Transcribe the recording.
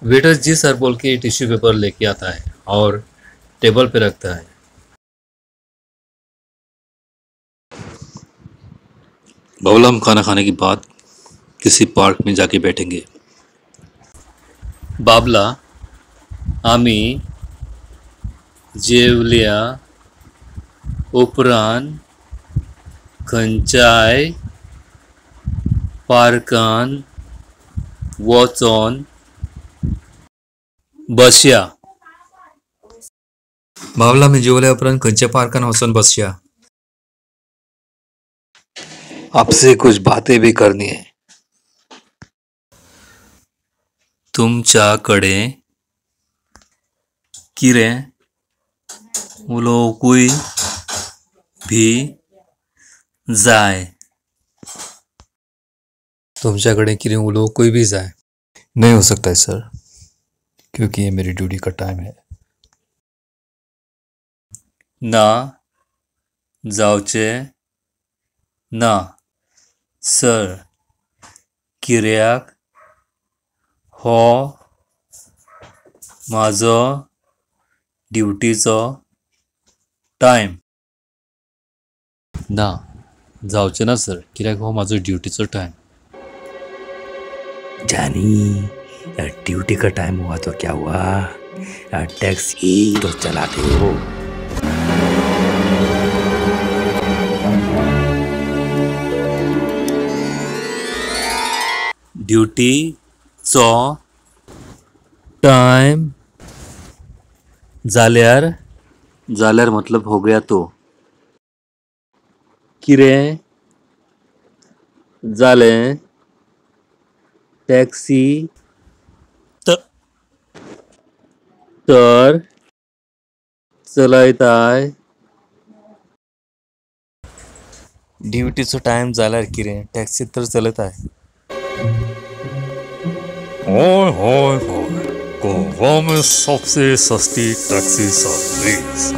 Waiter जी sir बोल K tissue paper लेके आता है और टेबल पे रखता है। बाबला हम खाना खाने के बाद किसी पार्क में जाके बैठेंगे। बाबला आमी जेवल्या उपरांत खंयच्याय पार्कान वचोन बसया। बाबला आमी जेवल्या उपरांत खंयच्या पार्कान वचोन बसया। आपसे कुछ बातें भी करनी है। तुमच्याकडे कितें उलोवकूय भी जाय। तुमच्याकडे कितें उलोवकूय भी जाय। नहीं हो सकता है सर, क्योंकि ये मेरी ड्यूटी का टाइम है। ना जावचें ना सर, कित्याक हो म्हाजो ड्युटीचो टायम। ना जावचें ना सर, कित्याक हो म्हाजो ड्युटीचो टायम। जानी यार ड्यूटी का टाइम हुआ तो क्या हुआ, यार टैक्सी तो चलाते हो। ड्युटीचो टायम जाल्यार, जाल्यार मतलब हो गया तो कितें जालें टॅक्सी तर चलयताय। ड्युटीचो टायम जाल्यार कितें टॅक्सी तर चलयताय। होय होय होय, गोवा में सबसे सस्ती टैक्सी सर्विस।